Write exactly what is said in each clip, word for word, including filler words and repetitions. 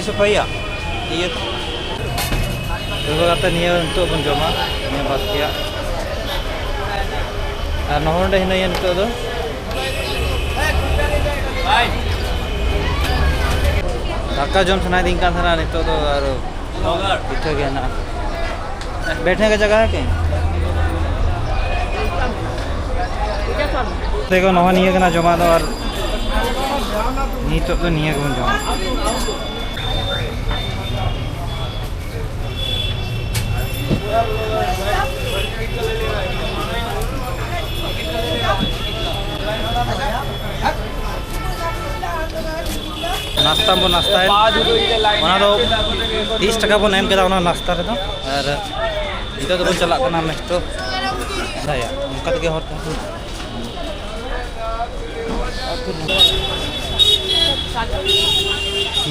ᱥᱟᱯᱷᱟᱭᱟ ᱤᱭᱟᱹ᱾ ᱛᱚᱵᱮ ᱠᱟᱛᱮ ᱱᱤᱭᱟᱹ ᱱᱤᱛᱚᱜ ᱵᱚᱱ ᱡᱚᱢᱟ, ᱱᱤᱭᱟᱹ ᱵᱟᱥᱠᱮᱭᱟᱜ᱾ ᱟᱨ ᱱᱚᱜᱼᱚᱭ ᱱᱚᱰᱮ ᱦᱤᱱᱟᱹᱧᱟ ᱱᱤᱛᱚᱜ ᱫᱚ᱾ ᱫᱟᱠᱟ ᱡᱚᱢ ᱥᱟᱱᱟᱭᱮᱫᱤᱧ ᱠᱟᱱ ᱛᱟᱦᱮᱱᱟ, ᱱᱤᱛᱚᱜ ᱫᱚ ᱟᱨ ᱯᱤᱴᱷᱟᱹ ᱜᱮ ᱦᱮᱱᱟᱜᱼᱟ᱾ ᱵᱮᱴᱷᱱᱮ ᱠᱟ ᱡᱟᱭᱜᱟ ᱦᱮ ᱠᱮ? ᱫᱮᱠᱷᱚ, ᱱᱚᱣᱟ ᱱᱤᱭᱟᱹ ᱠᱟᱱᱟ ᱡᱚᱢᱟᱜ ᱫᱚ, ᱟᱨ ᱱᱤᱛᱚᱜ ᱫᱚ ᱱᱤᱭᱟᱹ ᱜᱮᱵᱚᱱ ᱡᱚᱢᱟ᱾ ᱱᱟᱥᱛᱟ ᱵᱚᱱ ᱱᱟᱥᱛᱟᱭᱟ, ᱚᱱᱟ ᱫᱚ ᱛᱤᱨᱤᱥ ᱴᱟᱠᱟ ᱵᱚᱱ ᱮᱢ ᱠᱮᱫᱟ ᱚᱱᱟ ᱱᱟᱥᱛᱟ ᱨᱮᱫᱚ᱾ ᱟᱨ ᱱᱤᱛᱚᱜ ᱫᱚᱵᱚᱱ ᱪᱟᱞᱟᱜ ᱠᱟᱱᱟ ᱢᱮᱴᱨᱳ᱾ ᱚᱱᱠᱟ ᱛᱮᱜᱮ ᱦᱚᱨ ᱛᱟᱦᱮᱸ ᱠᱟᱱᱟ᱾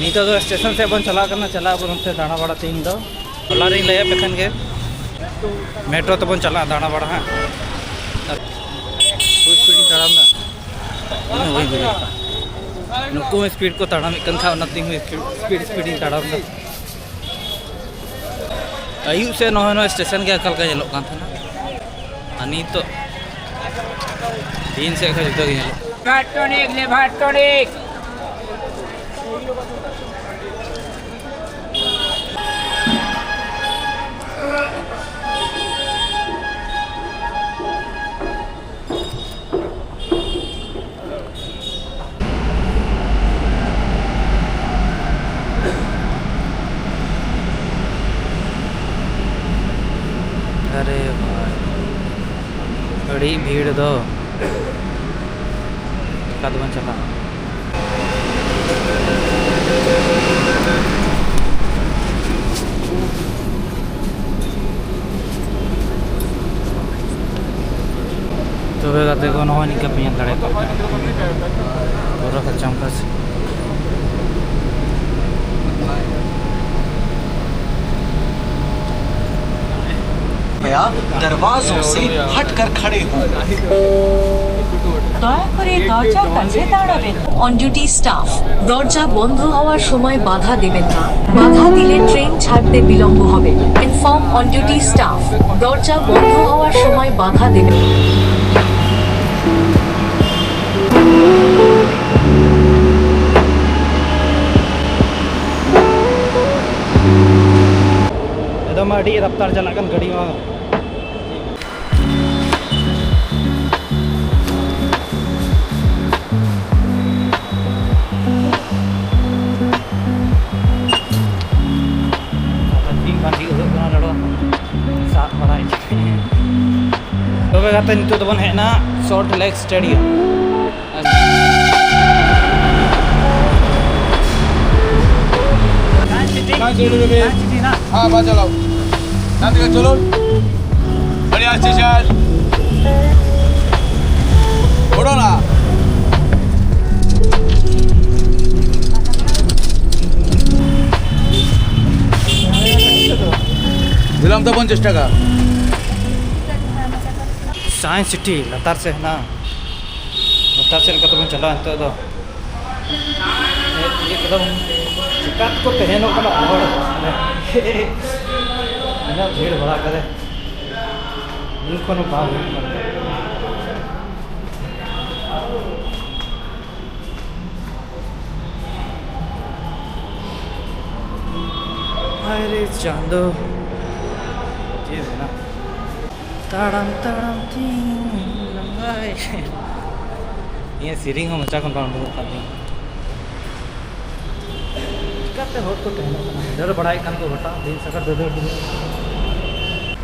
ᱱᱤᱛᱚᱜ ᱫᱚ ᱥᱴᱮᱥᱚᱱ ᱥᱮᱫ ᱵᱚᱱ ᱪᱟᱞᱟᱜ ᱠᱟᱱᱟ, ᱪᱟᱞᱟᱜ ᱟᱵᱚᱱ ᱚᱱᱛᱮ ᱫᱟᱬᱟ ᱵᱟᱲᱟ ᱛᱮᱦᱮᱧ ᱫᱚ᱾ ᱦᱚᱞᱟ ᱨᱤᱧ ᱞᱟᱹᱭᱟᱫ ᱯᱮ ᱛᱟᱦᱮᱱ ᱜᱮ, ᱢᱮᱴᱨᱳ ᱛᱮᱵᱚᱱ ᱪᱟᱞᱟᱜᱼᱟ ᱫᱟᱬᱟ ᱵᱟᱲᱟ ᱦᱟᱸᱜ᱾ ᱟᱨ ᱯᱷᱩᱞ ᱥᱯᱤᱰ ᱤᱧ ᱛᱟᱲᱟᱢ ᱫᱟ᱾ ᱤᱧ ᱦᱚᱸ ᱵᱟᱹᱧ ᱵᱩᱡᱷᱟᱹᱣ᱾ ᱱᱩᱠᱩ ᱦᱚᱸ ᱥᱯᱤᱰ ᱠᱚ ᱛᱟᱲᱟᱢᱮᱫ ᱠᱟᱱ ᱠᱷᱟᱱ, ᱚᱱᱟᱛᱮ ᱤᱧ ᱦᱚᱸ ᱥᱯᱤᱰ, ᱥᱯᱤᱰ, ᱥᱯᱤᱰ ᱤᱧ ᱛᱟᱲᱟᱢ ᱫᱟ᱾ ᱟᱹᱭᱩᱵ ᱥᱮᱫ ᱱᱚᱜᱼᱚᱭ ᱱᱚᱣᱟ ᱥᱴᱮᱥᱚᱱ ᱜᱮ ᱚᱠᱟ ᱞᱮᱠᱟ ᱧᱮᱞᱚᱜ ᱠᱟᱱ ᱛᱟᱦᱮᱱᱟ, ᱟᱨ ᱱᱤᱛᱚᱜ ᱫᱤᱱ ᱥᱮᱫ ᱠᱷᱚᱱ ᱡᱩᱫᱟᱹ ᱜᱮ ᱧᱮᱞᱚᱜ ᱠᱟᱱᱟ᱾ Labour tonic, labour tonic. ᱟᱨᱮ ᱵᱷᱟᱭ, ᱟᱹᱰᱤ ᱵᱷᱤᱲ ᱫᱚ᱾ ᱪᱤᱠᱟ ᱛᱮᱵᱚᱱ ᱪᱟᱞᱟᱜᱼᱟ? ᱛᱚᱵᱮ ᱜᱟᱛᱮ ᱠᱚ, ᱱᱚᱜᱼᱚᱭ ᱱᱤᱝᱠᱟᱹ ᱯᱮ ᱧᱮᱞ ᱫᱟᱲᱮᱭᱟᱜ ᱠᱟᱱᱟ ᱯᱩᱨᱟᱹ ᱠᱟᱪᱟᱢ ᱠᱟᱪ᱾ गया, दरवाजों से हटकर खड़े हों। দয়া করে দরজার কাছে দাঁড়াবেন। অন ডিউটি স্টাফ, দরজা বন্ধ হওয়ার সময় বাধা দেবেন না। বাধা দিলে ট্রেন ছাড়তে বিলম্ব হবে। ইনফর্ম অন ডিউটি স্টাফ, দরজা বন্ধ হওয়ার সময় বাধা দেবেন। ᱮᱠᱫᱚᱢ ᱟᱹᱰᱤ ᱨᱟᱯᱛᱟᱨ ᱪᱟᱞᱟᱜ ᱠᱟᱱ ᱜᱟᱹᱰᱤ ᱢᱟ᱾ ᱟᱫᱚ ᱴᱷᱤᱠ ᱵᱟᱝ ᱴᱷᱤᱠ ᱦᱩᱭᱩᱜ ᱠᱟᱱᱟ ᱱᱚᱰᱮ᱾ ᱥᱟᱵ ᱵᱟᱲᱟᱭ᱾ ᱛᱚᱵᱮ ᱜᱟᱛᱮ, ᱱᱤᱛᱚᱜ ᱫᱚᱵᱚᱱ ᱦᱮᱡ ᱮᱱᱟ ᱥᱚᱞᱴ ᱞᱮᱠ ᱥᱴᱮᱰᱤᱭᱟᱢ᱾ हाँ, बस चलो। यहाँ से चलो। बढ़िया स्टेशन। छोड़ो ना। ᱵᱤᱞᱚᱢ ᱛᱟᱵᱚᱱ ᱪᱮᱥᱴᱟ ᱠᱟᱜᱼᱟ᱾ ᱥᱟᱭᱮᱱᱥ ᱥᱤᱴᱤ ᱞᱟᱛᱟᱨ ᱥᱮᱫ ᱦᱮᱱᱟᱜᱼᱟ᱾ ᱞᱟᱛᱟᱨ ᱥᱮᱫ ᱞᱮᱠᱟ ᱛᱮᱵᱚᱱ ᱪᱟᱞᱟᱜᱼᱟ ᱱᱤᱛᱚᱜ ᱫᱚ᱾ ᱮᱠᱫᱚᱢ ᱪᱤᱠᱟ ᱛᱮᱠᱚ ᱛᱟᱦᱮᱱᱚᱜ ᱠᱟᱱᱟ ᱦᱚᱲ᱾ ᱩᱱᱟᱹᱜ ᱵᱷᱤᱲ ᱵᱷᱟᱲᱟ ᱠᱟᱛᱮ ᱧᱩ ᱠᱷᱚᱱ ᱦᱚᱸ ᱵᱟᱝ ᱦᱩᱭᱩᱜ ᱠᱟᱱᱟ᱾ ᱦᱟᱭ ᱨᱮ ᱪᱟᱸᱫᱚ, ᱪᱮᱫ ᱢᱮᱱᱟᱜ? ᱛᱟᱲᱟᱢ ᱛᱟᱲᱟᱢ ᱛᱤᱧ ᱞᱟᱸᱜᱟᱭ᱾ ᱤᱧᱟᱹᱜ ᱥᱮᱨᱮᱧ ᱦᱚᱸ ᱢᱚᱪᱟ ᱠᱷᱚᱱ ᱵᱟᱝ ᱩᱰᱩᱠᱚᱜ ᱠᱟᱱ ᱛᱤᱧᱟᱹ᱾ ᱪᱤᱠᱟᱹᱛᱮ ᱦᱚᱲ ᱠᱚ ᱛᱟᱦᱮᱱᱚᱜ ᱠᱟᱱᱟ? ᱫᱟᱹᱲ ᱵᱟᱲᱟᱭᱮᱫ ᱠᱟᱱ ᱠᱚ ᱜᱚᱴᱟ ᱫᱤᱱ ᱥᱟᱜᱟᱲ ᱫᱟᱹᱲ ᱫᱟᱹᱲ ᱫᱟᱹᱲ᱾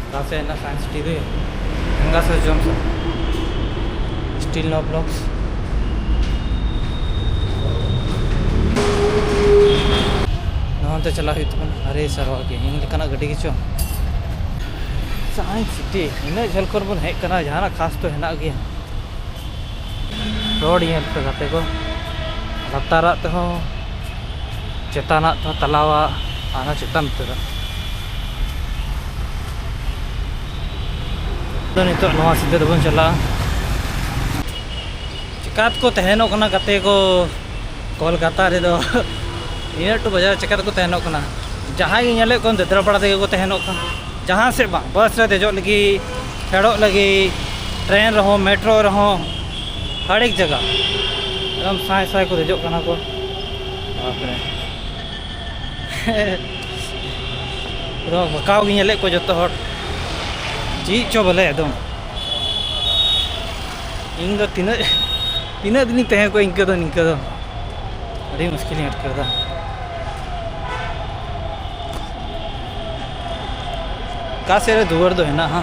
ᱚᱠᱟ ᱥᱮᱫ ᱦᱮᱱᱟᱜ ᱥᱟᱭᱮᱱᱥ ᱥᱤᱴᱤ ᱨᱮ? ᱜᱚᱝᱜᱟ ᱥᱟᱨᱡᱚᱢ ᱥᱮᱫ᱾ ᱥᱴᱤᱞ ᱱᱚ ᱵᱞᱚᱠᱥ᱾ ᱱᱚᱣᱟ ᱛᱮ ᱪᱟᱞᱟᱜ ᱦᱩᱭᱩᱜ ᱛᱟᱵᱚᱱᱟ᱾ ᱟᱨᱮ ᱥᱟᱨᱣᱟ ᱜᱮ ᱤᱧ ᱞᱮᱠᱟᱱᱟᱜ ᱜᱟᱹᱰᱤ ᱜᱮᱪᱚ᱾ ᱥᱟᱭᱮᱱᱥ ᱥᱤᱴᱤ, ᱤᱱᱟᱹᱜ ᱡᱷᱟᱹᱞ ᱠᱷᱚᱱ ᱵᱚᱱ ᱦᱮᱡ ᱠᱟᱱᱟ, ᱡᱟᱦᱟᱱᱟᱜ ᱠᱷᱟᱥ ᱛᱚ ᱦᱮᱱᱟᱜ ᱜᱮᱭᱟ᱾ ᱨᱳᱰ ᱧᱮᱞ ᱯᱮ ᱜᱟᱛᱮ ᱠᱚ, ᱞᱟᱛᱟᱨᱟᱜ ᱛᱮᱦᱚᱸ ᱪᱮᱛᱟᱱᱟᱜ ᱛᱮᱦᱚᱸ ᱛᱟᱞᱟᱣᱟᱜ, ᱟᱨᱦᱚᱸ ᱪᱮᱛᱟᱱ ᱩᱛᱟᱹᱨᱟᱜ᱾ ᱛᱚ ᱱᱤᱛᱚᱜ ᱱᱚᱣᱟ ᱥᱤᱫᱷᱟᱹ ᱛᱮᱵᱚᱱ ᱪᱟᱞᱟᱜᱼᱟ᱾ ᱪᱮᱠᱟᱛ ᱠᱚ ᱛᱟᱦᱮᱱᱚᱜ ᱠᱟᱱᱟ ᱜᱟᱛᱮ ᱠᱚ, ᱠᱳᱞᱠᱟᱛᱟ ᱨᱮᱫᱚ ᱤᱱᱟᱹᱜ ᱴᱩ ᱵᱟᱡᱟᱨ ᱪᱮᱠᱟᱛ ᱠᱚ ᱛᱟᱦᱮᱱᱚᱜ ᱠᱟᱱᱟ? ᱡᱟᱦᱟᱸᱭ ᱜᱮ ᱧᱮᱞᱮᱫ ᱠᱚᱣᱟ ᱫᱟᱫᱽᱨᱟᱯᱟᱲᱟ ᱛᱮᱜᱮ ᱠᱚ ᱛᱟᱦᱮᱱᱚᱜ ᱠᱟᱱᱟ᱾ ᱡᱟᱦᱟᱸ ᱥᱮᱫ ᱵᱟᱝ, ᱵᱟᱥ ᱨᱮ ᱫᱮᱡᱚᱜ ᱞᱟᱹᱜᱤᱫ, ᱯᱷᱮᱰᱚᱜ ᱞᱟᱹᱜᱤᱫ, ᱴᱨᱮᱱ ᱨᱮᱦᱚᱸ, ᱢᱮᱴᱨᱳ ᱨᱮᱦᱚᱸ, ᱦᱟᱨ ᱮᱠ ᱡᱟᱭᱜᱟ ᱮᱠᱫᱚᱢ ᱥᱟᱭ ᱥᱟᱭ ᱠᱚ ᱫᱮᱡᱚᱜ ᱠᱟᱱᱟ ᱠᱚ᱾ ᱵᱟᱯᱨᱮ᱾ ᱯᱩᱨᱟᱹ ᱵᱟᱠᱟᱣ ᱜᱮ ᱧᱮᱞᱮᱫ ᱠᱚ ᱡᱚᱛᱚ ᱦᱚᱲ᱾ ᱪᱮᱫ ᱪᱚ ᱵᱚᱞᱮ ᱮᱠᱫᱚᱢ᱾ ᱤᱧ ᱫᱚ ᱛᱤᱱᱟᱹᱜ, ᱛᱤᱱᱟᱹᱜ ᱫᱤᱱᱤᱧ ᱛᱟᱦᱮᱸ ᱠᱚᱜᱼᱟ ᱤᱱᱠᱟᱹ ᱫᱚ, ᱱᱤᱝᱠᱟᱹ ᱫᱚ ᱟᱹᱰᱤ ᱢᱩᱥᱠᱤᱞᱤᱧ ᱟᱴᱠᱟᱨ ᱮᱫᱟ᱾ ᱚᱠᱟ ᱥᱮᱫ ᱨᱮ ᱫᱩᱣᱟᱹᱨ ᱫᱚ ᱦᱮᱱᱟᱜᱼᱟ?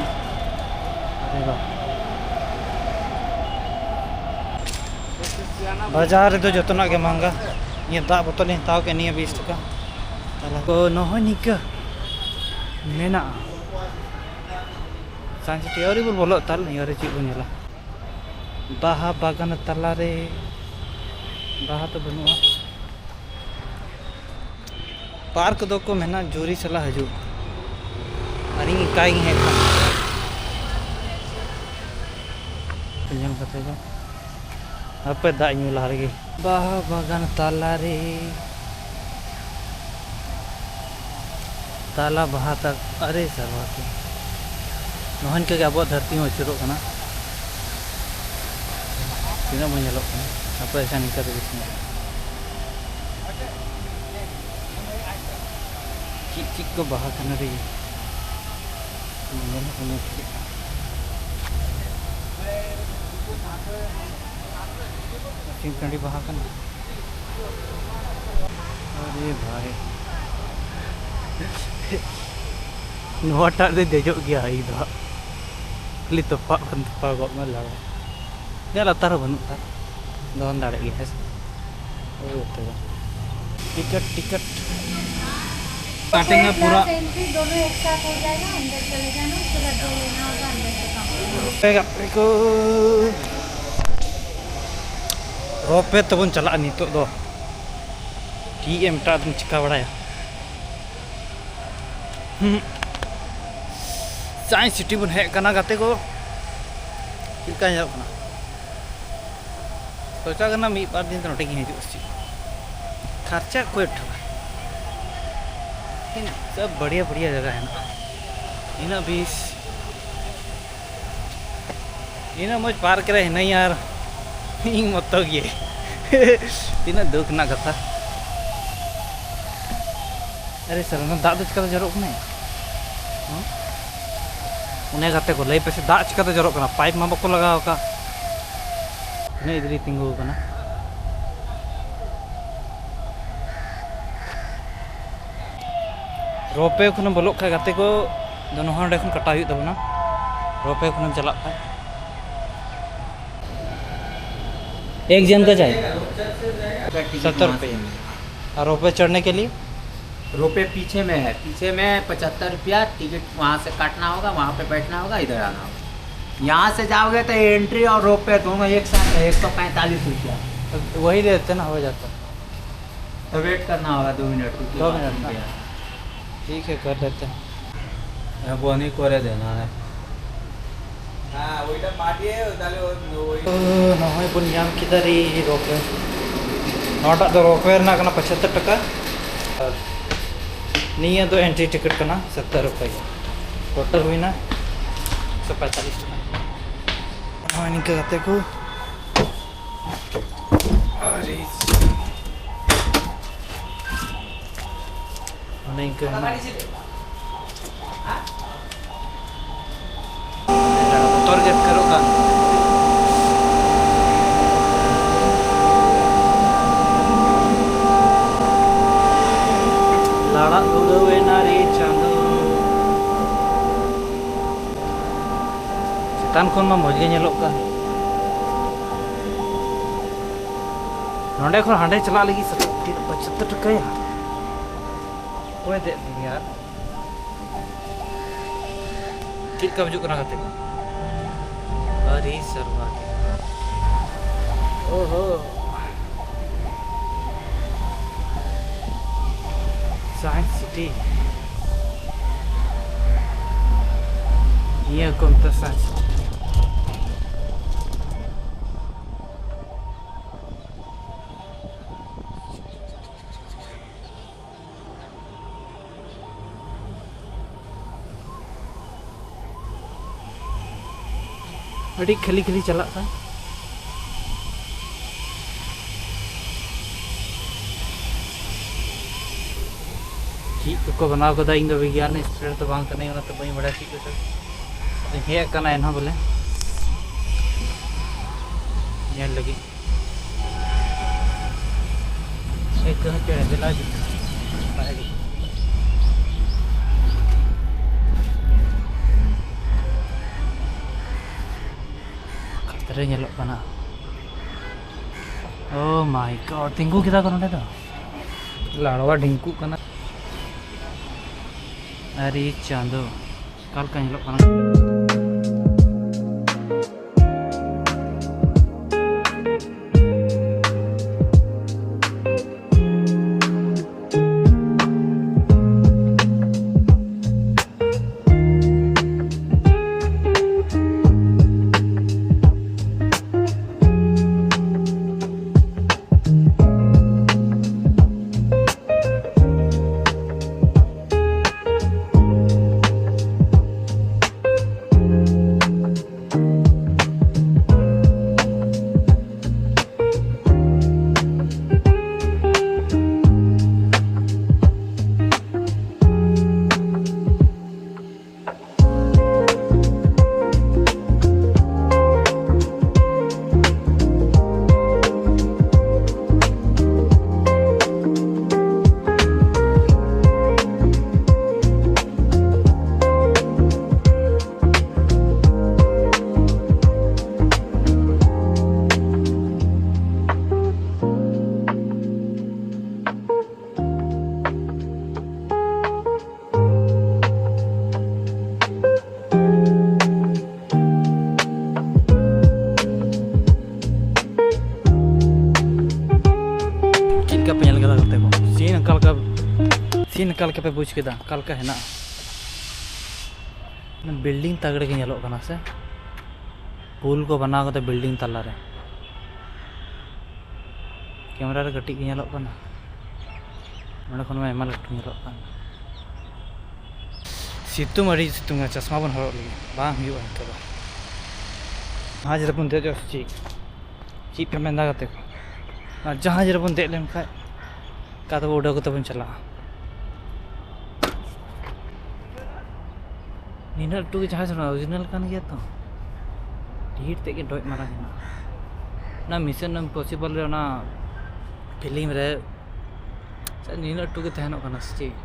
ᱟᱨᱮ ᱵᱟ᱾ ᱵᱟᱡᱟᱨ ᱨᱮᱫᱚ ᱡᱚᱛᱚᱱᱟᱜ ᱜᱮ ᱢᱟᱦᱟᱝᱜᱟ᱾ ᱱᱤᱭᱟᱹ ᱫᱟᱜ ᱵᱚᱛᱚᱞ ᱤᱧ ᱦᱟᱛᱟᱣ ᱠᱮᱫ, ᱱᱤᱭᱟᱹ ᱵᱤᱥ ᱴᱟᱠᱟ᱾ ᱛᱟᱦᱞᱮ ᱠᱚ ᱱᱚᱜᱼᱚᱭ ᱱᱤᱝᱠᱟᱹ ᱢᱮᱱᱟᱜᱼᱟ᱾ ᱥᱟᱭᱮᱱᱥ ᱥᱤᱴᱤ ᱟᱹᱣᱨᱤ ᱵᱚᱱ ᱵᱚᱞᱚᱜ ᱛᱟᱞ, ᱱᱤᱭᱟᱹ ᱨᱮ ᱪᱮᱫ ᱵᱚᱱ ᱧᱮᱞᱟ? ᱵᱟᱦᱟ ᱵᱟᱜᱟᱱ ᱛᱟᱞᱟᱨᱮ ᱵᱟᱦᱟ ᱫᱚ ᱵᱟᱹᱱᱩᱜᱼᱟ᱾ ᱯᱟᱨᱠ ᱫᱚᱠᱚ ᱢᱮᱱᱟ ᱡᱩᱨᱤ ᱥᱟᱞᱟᱜ ᱦᱤᱡᱩᱜ, ᱟᱨ ᱤᱧ ᱮᱠᱟᱭ ᱜᱤᱧ ᱦᱮᱡ ᱟᱠᱟᱱᱟ᱾ ᱧᱮᱞ ᱠᱟᱛᱮ ᱫᱚ ᱦᱟᱯᱮ ᱫᱟᱜ ᱧᱩ ᱞᱟᱦᱟ ᱨᱮᱜᱮ᱾ ᱵᱟᱦᱟ ᱵᱟᱜᱟᱱ ᱛᱟᱞᱟᱨᱮ ᱛᱟᱞᱟ ᱵᱟᱦᱟ ᱛᱟᱠ, ᱟᱨᱮ ᱥᱟᱨᱵᱷᱟᱛᱤ᱾ ᱱᱚᱜᱼᱚᱭ ᱱᱤᱝᱠᱟ ᱜᱮ ᱟᱵᱚᱣᱟᱜ ᱫᱷᱟᱹᱨᱛᱤ ᱦᱚᱸ ᱟᱹᱪᱩᱨᱚᱜ ᱠᱟᱱᱟ᱾ ᱛᱤᱱᱟᱹᱜ ᱢᱚᱡᱽ ᱧᱮᱞᱚᱜ ᱠᱟᱱᱟ᱾ ᱟᱯᱮ ᱟᱪᱪᱷᱟ ᱱᱤᱝᱠᱟ ᱛᱮᱜᱮ ᱥᱮ᱾ ᱪᱮᱫ ᱪᱮᱫ ᱠᱚ ᱵᱟᱦᱟ ᱠᱟᱱᱟ ᱨᱮ? ᱧᱮᱞ ᱦᱚᱸ ᱧᱮᱞ ᱴᱷᱤᱠᱟᱹᱜ ᱠᱟᱱᱟ᱾ ᱟᱹᱠᱷᱨᱤᱧ ᱴᱟᱺᱰᱤ ᱵᱟᱦᱟ ᱠᱟᱱᱟ᱾ ᱟᱨᱮ ᱵᱷᱟᱭ, ᱱᱚᱣᱟᱴᱟᱜ ᱨᱮ ᱫᱮᱡᱚᱜ ᱜᱮᱭᱟ ᱤᱧ ᱫᱚ ᱦᱟᱸᱜ᱾ ᱠᱷᱟᱹᱞᱤ ᱛᱚᱯᱟᱜ ᱠᱷᱟᱱ ᱛᱚᱯᱟᱜᱚᱜ ᱢᱮ ᱞᱟᱲᱟ᱾ ᱭᱟ ᱞᱟᱛᱟᱨ ᱦᱚᱸ ᱵᱟᱹᱱᱩᱜ ᱛᱟᱨ, ᱫᱚᱱ ᱫᱟᱲᱮᱜ ᱜᱮᱭᱟ ᱦᱮᱸ ᱥᱮ? ᱳᱭ ᱚᱛᱮ ᱫᱚ᱾ Ticket, ticket. काटेंगे पूरा। एंट्री दोनों एक साथ हो जाएगा, अंदर चले जाना, उसके बाद जो लेना होगा अंदर से काम। ᱯᱮ ᱜᱟᱛᱮ ᱠᱚ, ᱨᱚᱯᱮ ᱛᱮᱵᱚᱱ ᱪᱟᱞᱟᱜᱼᱟ ᱱᱤᱛᱚᱜ ᱫᱚ᱾ ᱪᱮᱫ ᱮᱢ ᱮᱴᱟᱜ ᱫᱚᱢ ᱪᱤᱠᱟ ᱵᱟᱲᱟᱭᱟ? ᱦᱩᱸ᱾ ᱥᱟᱭᱮᱱᱥ ᱥᱤᱴᱤ ᱵᱚᱱ ᱦᱮᱡ ᱟᱠᱟᱱᱟ ᱜᱟᱛᱮ ᱠᱚ᱾ ᱪᱮᱫ ᱞᱮᱠᱟ ᱧᱮᱞᱚᱜ ᱠᱟᱱᱟ? ᱥᱚᱪᱟ ᱠᱟᱱᱟ ᱢᱤᱫ ᱵᱟᱨ ᱫᱤᱱ ᱫᱚ ᱱᱚᱰᱮ ᱜᱤᱧ ᱦᱤᱡᱩᱜᱼᱟ ᱥᱮ ᱪᱮᱫ? ᱠᱷᱟᱨᱪᱟ ᱠᱚᱭ ᱴᱷᱟᱠᱟ᱾ ᱤᱱᱟᱹ ᱥᱚᱵ ᱵᱟᱲᱤᱭᱟ ᱵᱟᱲᱤᱭᱟ ᱡᱟᱭᱜᱟ ᱦᱮᱱᱟᱜᱼᱟ᱾ ᱤᱱᱟᱹ ᱵᱤᱥ ᱤᱱᱟᱹ ᱢᱚᱡᱽ ᱯᱟᱨᱠ ᱨᱮ ᱦᱤᱱᱟᱹᱧᱟ ᱟᱨ ᱤᱧ ᱢᱚᱛᱚ ᱜᱮ᱾ ᱛᱤᱱᱟᱹᱜ ᱫᱩᱠ ᱨᱮᱱᱟᱜ ᱠᱟᱛᱷᱟ᱾ ᱟᱨᱮ ᱥᱟᱞᱟ, ᱚᱱᱟ ᱫᱟᱜ ᱫᱚ ᱪᱤᱠᱟᱹᱛᱮ ᱡᱚᱨᱚᱜ ᱠᱟᱱᱟ? ᱦᱮᱸ? ᱚᱱᱮ ᱜᱟᱛᱮ ᱠᱚ, ᱞᱟᱹᱭ ᱯᱮᱥᱮ, ᱫᱟᱜ ᱪᱤᱠᱟᱹᱛᱮ ᱡᱚᱨᱚᱜ ᱠᱟᱱᱟ? ᱯᱟᱭᱤᱯ ᱢᱟ ᱵᱟᱠᱚ ᱞᱟᱜᱟᱣ ᱟᱠᱟᱫ᱾ ᱛᱤᱱᱟᱹᱜ ᱤᱫᱽᱨᱤ ᱛᱤᱸᱜᱩ ᱟᱠᱟᱱᱟ᱾ ᱨᱳᱯᱮ ᱠᱷᱚᱱᱮᱢ ᱵᱚᱞᱚᱜ ᱠᱷᱟᱱ ᱜᱟᱛᱮ ᱠᱚ, ᱫᱚ ᱱᱚᱰᱮ ᱠᱷᱚᱱ ᱠᱟᱴᱟᱣ ᱦᱩᱭᱩᱜ ᱛᱟᱵᱚᱱᱟ, ᱨᱳᱯᱮ ᱠᱷᱚᱱᱮᱢ ᱪᱟᱞᱟᱜ ᱠᱷᱟᱱ᱾ एक जन का चाहिए? टिकट सत्तर वहाँ से रुपये। मिलेगा। और रोपवे चढ़ने के लिए? रोपवे पीछे में है, पीछे में पचहत्तर रुपया टिकट, वहाँ से काटना होगा, वहाँ पे बैठना होगा, इधर आना होगा। यहाँ से जाओगे तो एंट्री और रोपवे दोनों एक साथ है, एक सौ पैंतालीस रुपया। तो वही लेते ना, हो जाता। तो वेट करना होगा दो मिनट, क्योंकि दो बाथरूम मिनट ना। पे है। ठीक है, कर लेते हैं। अब वही करे देना है। ᱦᱮᱸ, ᱳᱭᱴᱟ ᱯᱟᱴᱤᱭᱮ, ᱛᱟᱦᱞᱮ ᱳᱭ, ᱳᱭ᱾ ᱛᱚ, ᱱᱚᱜᱼᱚᱭ ᱵᱚᱱ ᱧᱟᱢ ᱠᱮᱫᱟ ᱨᱮ ᱨᱳᱯᱣᱮ᱾ ᱱᱚᱣᱟᱴᱟᱜ ᱫᱚ ᱨᱳᱯᱣᱮ ᱨᱮᱱᱟᱜ ᱠᱟᱱᱟ ᱯᱚᱸᱪᱟᱛᱛᱳᱨ ᱴᱟᱠᱟ᱾ ᱟᱨ ᱱᱤᱭᱟᱹ ᱫᱚ ᱮᱱᱴᱨᱤ ᱴᱤᱠᱤᱴ ᱠᱟᱱᱟ, ᱥᱚᱛᱛᱚᱨ ᱨᱩᱯᱟᱹᱭ᱾ ᱴᱳᱴᱟᱞ ᱦᱩᱭᱱᱟ ᱮᱠᱥᱚ ᱯᱚᱸᱭᱛᱟᱞᱞᱤᱥ ᱴᱟᱠᱟ᱾ ᱱᱚᱜᱼᱚᱭ ᱱᱤᱝᱠᱟᱹ ᱠᱟᱛᱮ ᱠᱚ ᱟᱨᱮ ᱚᱱᱮ ᱤᱱᱠᱟᱹ ᱦᱮᱱᱟᱜᱼᱟ᱾ ᱵᱚᱛᱚᱨ ᱜᱮ ᱟᱴᱠᱟᱨᱚᱜ ᱠᱟᱱ᱾ ᱞᱟᱲᱟᱜ ᱫᱷᱩᱨᱟᱹᱣ ᱮᱱᱟ ᱨᱮ ᱪᱟᱸᱫᱚ᱾ ᱪᱮᱛᱟᱱ ᱠᱷᱚᱱ ᱢᱟ ᱢᱚᱡᱽ ᱜᱮ ᱧᱮᱞᱚᱜ ᱠᱟᱱ᱾ ᱱᱚᱸᱰᱮ ᱠᱷᱚᱱ ᱦᱟᱸᱰᱮ ᱪᱟᱞᱟᱜ ᱞᱟᱹᱜᱤᱫ ᱥᱟᱛ-, ᱛᱤᱱᱟᱹᱜ, ᱯᱚᱸᱪᱟᱛᱛᱳᱨ ᱴᱟᱠᱟᱭᱟ? ᱚᱠᱚᱭ ᱫᱮᱡ ᱞᱤᱧᱟ ᱟᱨ? ᱪᱮᱫ ᱞᱮᱠᱟ ᱵᱩᱡᱩᱜ ᱠᱟᱱᱟ ᱜᱟᱛᱮ ᱠᱚ? ᱟᱹᱰᱤ ᱥᱮᱨᱢᱟ ᱜᱮ᱾ ᱳᱦᱳ᱾ Science City. ᱱᱤᱭᱟᱹ ᱠᱚ ᱢᱮᱛᱟᱜᱼᱟ Science City᱾ ᱟᱹᱰᱤ ᱠᱷᱟᱹᱞᱤ ᱠᱷᱟᱹᱞᱤ ᱪᱟᱞᱟᱜ ᱠᱟᱱ᱾ ᱪᱮᱫ ᱠᱚᱠᱚ ᱵᱮᱱᱟᱣ ᱠᱟᱫᱟ, ᱤᱧ ᱫᱚ ᱵᱤᱜᱽᱜᱟᱱ student ᱫᱚ ᱵᱟᱝ ᱠᱟᱹᱱᱟᱹᱧ, ᱚᱱᱟᱛᱮ ᱵᱟᱹᱧ ᱵᱟᱲᱟᱭᱟ ᱪᱮᱫ ᱠᱚᱪᱚ᱾ ᱟᱫᱚᱧ ᱦᱮᱡ ᱟᱠᱟᱱᱟ ᱮᱱᱦᱚᱸ ᱵᱚᱞᱮ ᱧᱮᱞ ᱞᱟᱹᱜᱤᱫ᱾ ᱮᱠᱫᱚᱢ ᱪᱮᱬᱮ ᱵᱮᱞᱟ ᱡᱩᱛ᱾ ᱠᱷᱟᱛᱨᱮ ᱧᱮᱞᱚᱜ ᱠᱟᱱᱟ᱾ Oh my God, ᱛᱤᱸᱜᱩ ᱠᱮᱫᱟ ᱠᱚ ᱱᱚᱸᱰᱮ ᱫᱚ᱾ ᱞᱟᱲᱣᱟ ᱰᱷᱤᱝᱠᱩᱜ ᱠᱟᱱᱟ᱾ ᱟᱨᱮ ᱪᱟᱸᱫᱚ, ᱚᱠᱟ ᱞᱮᱠᱟ ᱧᱮᱞᱚᱜ ᱠᱟᱱᱟ᱾ ᱪᱮᱫ ᱞᱮᱠᱟ ᱯᱮ ᱧᱮᱞ ᱠᱮᱫᱟ ᱜᱟᱛᱮ ᱠᱚ? ᱥᱤᱱ ᱚᱠᱟ ᱞᱮᱠᱟ, ᱥᱤᱱ ᱚᱠᱟ ᱞᱮᱠᱟ ᱯᱮ ᱵᱩᱡᱽ ᱠᱮᱫᱟ? ᱚᱠᱟ ᱞᱮᱠᱟ ᱦᱮᱱᱟᱜᱼᱟ? ᱵᱤᱞᱰᱤᱝ ᱛᱟᱜᱲᱟ ᱜᱮ ᱧᱮᱞᱚᱜ ᱠᱟᱱᱟ ᱥᱮ? ᱯᱩᱞ ᱠᱚ ᱵᱮᱱᱟᱣ ᱠᱟᱫᱟ ᱵᱤᱞᱰᱤᱝ ᱛᱟᱞᱟᱨᱮ᱾ ᱠᱮᱢᱮᱨᱟ ᱨᱮ ᱠᱟᱹᱴᱤᱡ ᱜᱮ ᱧᱮᱞᱚᱜ ᱠᱟᱱᱟ, ᱱᱚᱸᱰᱮ ᱠᱷᱚᱱ ᱢᱟ ᱟᱭᱢᱟ ᱞᱟᱹᱴᱩ ᱧᱮᱞᱚᱜ ᱠᱟᱱ᱾ ᱥᱤᱛᱩᱝ, ᱟᱹᱰᱤ ᱥᱤᱛᱩᱝᱟ, ᱪᱚᱥᱢᱟ ᱵᱚᱱ ᱦᱚᱨᱚᱜ ᱞᱟᱹᱜᱤᱫ, ᱵᱟᱝ ᱦᱩᱭᱩᱜᱼᱟ ᱱᱤᱛᱚᱜ ᱫᱚ᱾ ᱡᱟᱦᱟᱡᱽ ᱨᱮᱵᱚᱱ ᱫᱮᱡᱚᱜ ᱥᱮ ᱪᱮᱫ? ᱪᱮᱫ ᱯᱮ ᱢᱮᱱᱫᱟ ᱜᱟᱛᱮ ᱠᱚ? ᱟᱨ ᱡᱟᱦᱟᱡᱽ ᱨᱮᱵᱚᱱ ᱫᱮᱡ ᱞᱮᱱᱠᱷᱟᱡ ᱚᱠᱟ ᱛᱮᱵᱚ ᱩᱰᱟᱹᱣ ᱠᱟᱛᱮ ᱵᱚᱱ ᱪᱟᱞᱟᱜᱼᱟ? ᱱᱤᱱᱟᱹᱜ ᱞᱟᱹᱴᱩ ᱜᱮ ᱡᱟᱦᱟᱡᱽ ᱨᱮᱱᱟᱜ ᱚᱨᱤᱡᱤᱱᱟᱞ ᱠᱟᱱ ᱜᱮᱭᱟ ᱛᱚ᱾ ᱰᱷᱮᱨ ᱛᱮᱫ ᱜᱮ ᱰᱚᱡ ᱢᱟᱨᱟᱝ ᱦᱮᱱᱟᱜᱼᱟ᱾ ᱚᱱᱟ ᱢᱤᱥᱚᱱ ᱤᱢᱯᱚᱥᱤᱵᱚᱞ ᱨᱮ ᱚᱱᱟ ᱯᱷᱤᱞᱢ ᱨᱮ ᱥᱮ ᱱᱤᱱᱟᱹᱜ ᱞᱟᱹᱴᱩ ᱜᱮ ᱛᱟᱦᱮᱱᱚᱜ ᱠᱟᱱᱟ ᱥᱮ ᱪᱮᱫ?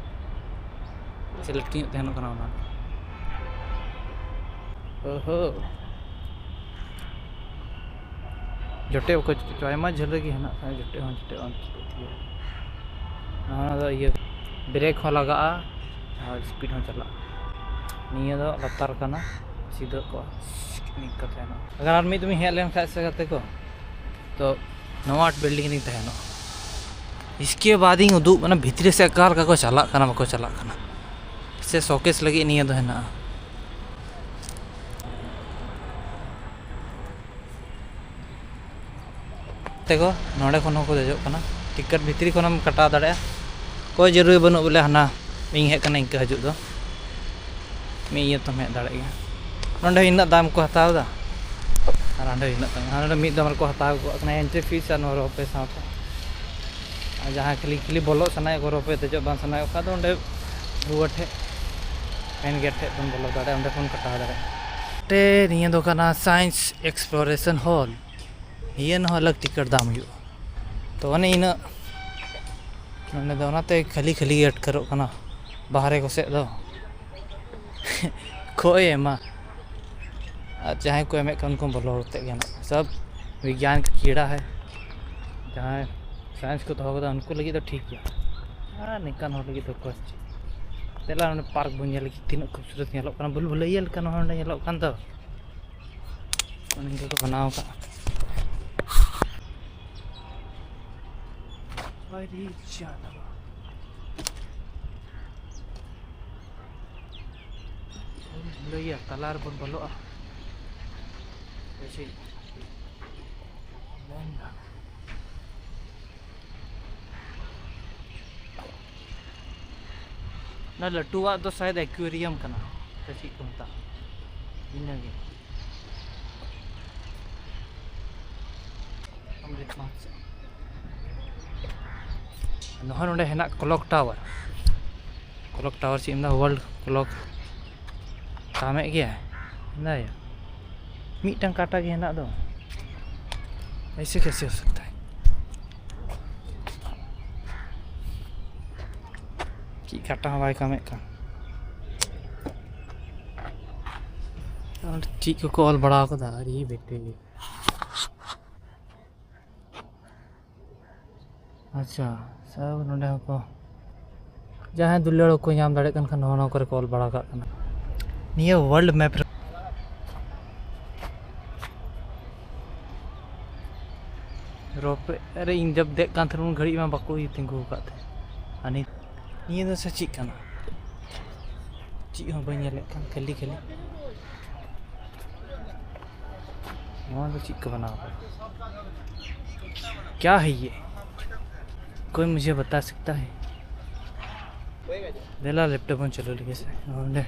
ᱥᱮ ᱞᱟᱹᱴᱩ ᱧᱚᱜ ᱛᱟᱦᱮᱱᱚᱜ ᱠᱟᱱᱟ ᱚᱱᱟ? ᱳᱦᱳ᱾ ᱡᱚᱴᱮᱫ ᱵᱟᱠᱚ ᱡᱚᱴᱮᱫ ᱦᱚᱪᱚ, ᱟᱭᱢᱟ ᱡᱷᱟᱹᱞ ᱨᱮᱜᱮ ᱦᱮᱱᱟᱜ ᱠᱷᱟᱡ ᱡᱚᱴᱮᱫ ᱦᱚᱸ ᱡᱚᱴᱮᱫ ᱵᱟᱝ ᱡᱚᱴᱮᱫ ᱛᱤᱭᱳᱜ᱾ ᱱᱚᱣᱟ ᱫᱚ ᱤᱭᱟᱹ, ᱵᱨᱮᱠ ᱦᱚᱸ ᱞᱟᱜᱟᱜᱼᱟ ᱟᱨ ᱥᱯᱤᱰ ᱦᱚᱸ ᱪᱟᱞᱟᱜᱼᱟ᱾ ᱱᱤᱭᱟᱹ ᱫᱚ ᱞᱟᱛᱟᱨ ᱠᱟᱱᱟ, ᱥᱤᱫᱷᱟᱹ ᱠᱚᱜᱼᱟ ᱱᱤᱝᱠᱟ ᱛᱟᱦᱮᱱᱟ᱾ ᱟᱜᱟᱨ ᱟᱨ ᱢᱤᱫ ᱫᱚᱢ ᱦᱮᱡ ᱞᱮᱱ ᱠᱷᱟᱡ ᱥᱮ ᱜᱟᱛᱮ ᱠᱚ, ᱛᱚ ᱱᱚᱣᱟ ᱵᱤᱞᱰᱤᱝ ᱨᱤᱧ ᱛᱟᱦᱮᱱᱚᱜᱼᱟ᱾ ᱤᱥᱠᱮ ᱵᱟᱫ ᱤᱧ ᱩᱫᱩᱜ ᱠᱟᱱᱟ ᱵᱷᱤᱛᱨᱤ ᱥᱮᱫ ᱚᱠᱟ ᱞᱮᱠᱟ ᱠᱚ ᱪᱟᱞᱟᱜ ᱠᱟᱱᱟ, ᱵᱟᱠᱚ ᱪᱟᱞᱟᱜ ᱠᱟᱱᱟ, ᱥᱮ ᱥᱳᱠᱮᱥ ᱞᱟᱹᱜᱤᱫ ᱱᱤᱭᱟᱹ ᱫᱚ ᱦᱮᱱᱟᱜᱼᱟ᱾ ᱛᱮᱠᱚ ᱱᱚᱸᱰᱮ ᱠᱷᱚᱱ ᱦᱚᱸᱠᱚ ᱫᱮᱡᱚᱜ ᱠᱟᱱᱟ᱾ ᱴᱤᱠᱤᱴ ᱵᱷᱤᱛᱨᱤ ᱠᱷᱚᱱᱮᱢ ᱠᱟᱴᱟᱣ ᱫᱟᱲᱮᱭᱟᱜᱼᱟ, ᱠᱳᱭ ᱡᱟᱹᱨᱩᱨᱤ ᱵᱟᱹᱱᱩᱜ ᱵᱚᱞᱮ ᱦᱟᱱᱟ ᱤᱧ ᱦᱮᱡ ᱠᱟᱱᱟ ᱤᱱᱠᱟᱹ ᱦᱤᱡᱩᱜ ᱫᱚ᱾ ᱢᱤᱫ ᱤᱭᱟᱹ ᱛᱮᱢ ᱦᱮᱡ ᱫᱟᱲᱮᱭᱟᱜ ᱜᱮᱭᱟ᱾ ᱱᱚᱸᱰᱮ ᱤᱱᱟᱹᱜ ᱫᱟᱢ ᱠᱚ ᱦᱟᱛᱟᱣ ᱮᱫᱟ ᱟᱨ ᱦᱟᱸᱰᱮ ᱤᱱᱟᱹᱜ ᱫᱟᱢ, ᱦᱟᱸᱰᱮ ᱢᱤᱫ ᱫᱚᱢ ᱨᱮᱠᱚ ᱦᱟᱛᱟᱣ ᱜᱚᱫ ᱠᱟᱱᱟ ᱮᱱᱴᱨᱤ ᱯᱷᱤᱥ ᱟᱨ ᱱᱚᱣᱟ ᱨᱳᱯᱮ ᱥᱟᱶᱛᱮ᱾ ᱟᱨ ᱡᱟᱦᱟᱸᱭ ᱠᱷᱟᱹᱞᱤ ᱠᱷᱟᱹᱞᱤ ᱵᱚᱞᱚᱜ ᱥᱟᱱᱟᱭᱮᱫ ᱠᱚ, ᱨᱳᱯᱮ ᱫᱮᱡᱚᱜ ᱵᱟᱝ ᱥᱟᱱᱟᱭᱮᱫ ᱠᱚ ᱠᱷᱟᱱ ᱫᱚ ᱚᱸᱰᱮ ᱨᱩᱣᱟᱹᱲ ᱴᱷᱮᱡ, ᱢᱮᱱ ᱜᱮᱴ ᱴᱷᱮᱡ ᱵᱚᱱ ᱵᱚᱞᱚ ᱫᱟᱲᱮᱭᱟᱜᱼᱟ, ᱚᱸᱰᱮ ᱠᱷᱚᱱ ᱠᱟᱴᱟᱣ ᱫᱟᱲᱮᱭᱟᱜᱼᱟ᱾ ᱛᱮ ᱱᱤᱭᱟᱹ ᱫᱚ ᱠᱟᱱᱟ ᱥᱟᱭᱮᱱᱥ ᱮᱠᱥᱯᱞᱳᱨᱮᱥᱚᱱ ᱦᱚᱞ᱾ ᱱᱤᱭᱟᱹ ᱦᱚᱸ ᱟᱞᱟᱜᱽ ᱴᱤᱠᱤᱴ ᱫᱟᱢ ᱦᱩᱭᱩᱜᱼᱟ᱾ ᱛᱚ ᱚᱱᱮ ᱤᱱᱟᱹᱜ ᱱᱚᱸᱰᱮ ᱫᱚ ᱚᱱᱟᱛᱮ ᱠᱷᱟᱹᱞᱤ ᱠᱷᱟᱹᱞᱤ ᱜᱮ ᱟᱴᱠᱟᱨᱚᱜ ᱠᱟᱱᱟ ᱵᱟᱦᱨᱮ ᱠᱚᱥᱮᱫ ᱫᱚ᱾ ᱠᱷᱚᱭ ᱮᱢᱟ ᱟᱨ ᱡᱟᱦᱟᱸᱭ ᱠᱚ ᱮᱢᱮᱫ ᱠᱟᱱ ᱩᱱᱠᱩ ᱵᱚᱞᱚ ᱠᱟᱛᱮᱫ ᱜᱮ ᱦᱮᱱᱟᱜ ᱠᱚᱣᱟ᱾ ᱥᱚᱵ ᱵᱤᱜᱽᱜᱟᱱ ᱠᱤ ᱠᱤᱲᱟ ᱦᱟᱭ᱾ ᱡᱟᱦᱟᱸᱭ ᱥᱟᱭᱮᱱᱥ ᱠᱚ ᱫᱚᱦᱚ ᱠᱟᱫᱟ ᱩᱱᱠᱩ ᱞᱟᱹᱜᱤᱫ ᱫᱚ ᱴᱷᱤᱠ ᱜᱮᱭᱟ, ᱟᱨ ᱱᱤᱝᱠᱟᱱ ᱦᱚᱲ ᱞᱟᱹᱜᱤᱫ ᱫᱚ ᱚᱠᱚᱭ ᱪᱮᱫ? ᱫᱮᱞᱟ ᱱᱚᱰᱮ ᱯᱟᱨᱠ ᱵᱚᱱ ᱧᱮᱞ ᱞᱟᱹᱜᱤᱫ, ᱛᱤᱱᱟᱹᱜ ᱠᱷᱩᱵᱥᱩᱨᱚᱛ ᱧᱮᱞᱚᱜ ᱠᱟᱱᱟ, ᱵᱷᱩᱞ ᱵᱷᱩᱞᱟᱹᱭᱟᱹ ᱞᱮᱠᱟ ᱱᱚᱣᱟ ᱱᱚᱰᱮ ᱧᱮᱞᱚᱜ ᱠᱟᱱ ᱫᱚ᱾ ᱱᱤᱝᱠᱟ ᱠᱚ ᱵᱮᱱᱟᱣ ᱟᱠᱟᱫᱼᱟ᱾ ᱟᱹᱰᱤ ᱡᱟᱞᱟ᱾ ᱞᱟᱹᱭᱟ ᱛᱟᱞᱟ ᱨᱮᱵᱚᱱ ᱵᱚᱞᱚᱜᱼᱟ᱾ ᱥᱮ ᱪᱮᱫ? ᱢᱮᱱ ᱫᱟ᱾ ᱚᱱᱟ ᱞᱟᱹᱴᱩᱣᱟᱜ ᱫᱚ ᱥᱟᱭᱮᱫ aquarium ᱠᱟᱱᱟ, ᱥᱮ ᱪᱮᱫ ᱠᱚ ᱢᱮᱛᱟᱜᱼᱟ, ᱤᱱᱟᱹᱜᱮ᱾ ᱟᱪᱪᱷᱟ᱾ ᱱᱚᱜᱼᱚᱭ ᱱᱚᱰᱮ ᱦᱮᱱᱟᱜ clock tower᱾ Clock tower ᱪᱮᱫ ᱮᱢ ᱢᱮᱱᱫᱟ? World clock ᱛᱟᱢᱮᱫ ᱜᱮᱭᱟᱭ᱾ ᱢᱮᱱᱫᱟᱭ, ᱢᱤᱫᱴᱟᱝ ᱠᱟᱴᱟ ᱜᱮ ᱦᱮᱱᱟᱜ ᱫᱚ᱾ ऐसे कैसे हो सकता है? ᱪᱮᱫ ᱠᱟᱴᱟ ᱦᱚᱸ ᱵᱟᱭ ᱠᱟᱢᱮᱫ ᱠᱟᱱ᱾ ᱟᱨ ᱪᱮᱫ ᱠᱚᱠᱚ ᱚᱞ ᱵᱟᱲᱟ ᱟᱠᱟᱫᱟ? ᱟᱨ ᱤᱭᱟᱹ ᱵᱮᱴᱨᱤ᱾ ᱟᱪᱪᱷᱟ, ᱥᱟᱵ ᱱᱚᱰᱮ ᱦᱚᱸᱠᱚ, ᱡᱟᱦᱟᱸᱭ ᱫᱩᱞᱟᱹᱲ ᱠᱚ ᱧᱟᱢ ᱫᱟᱲᱮᱭᱟᱜ ᱠᱟᱱ ᱠᱷᱟᱱ, ᱱᱚᱣᱟ ᱱᱚᱣᱟ ᱠᱚᱨᱮ ᱠᱚ ᱚᱞ ᱵᱟᱲᱟ ᱠᱟᱜ ᱠᱟᱱᱟ᱾ ᱱᱤᱭᱟᱹ world map ᱨᱮ ᱨᱚᱯᱮ ᱨᱮ ᱤᱧ ᱡᱚᱵ ᱫᱮᱡ ᱠᱟᱱ ᱛᱟᱦᱮᱱ, ᱩᱱ ᱜᱷᱟᱹᱲᱤᱡ ᱢᱟ ᱵᱟᱠᱚ ᱛᱤᱸᱜᱩ ᱟᱠᱟᱫ ᱛᱟᱦᱮᱸ᱾ ᱟᱨ ᱱᱤᱛ ᱱᱤᱭᱟᱹ ᱫᱚ ᱥᱮ ᱪᱮᱫ ᱠᱟᱱᱟ? ᱪᱮᱫ ᱦᱚᱸ ᱵᱟᱹᱧ ᱧᱮᱞᱮᱫ ᱠᱟᱱ, ᱠᱷᱟᱹᱞᱤ ᱠᱷᱟᱹᱞᱤ᱾ ᱱᱚᱣᱟ ᱫᱚ ᱪᱮᱫ ᱠᱚ ᱵᱮᱱᱟᱣ ᱠᱟᱫᱟ? क्या है ये? कोई मुझे बता सकता है? ᱫᱮᱞᱟ, ᱞᱮᱯᱴᱚᱯ ᱵᱚᱱ ᱪᱟᱹᱞᱩ ᱞᱮᱜᱮ ᱥᱮ᱾ ᱱᱚᱰᱮ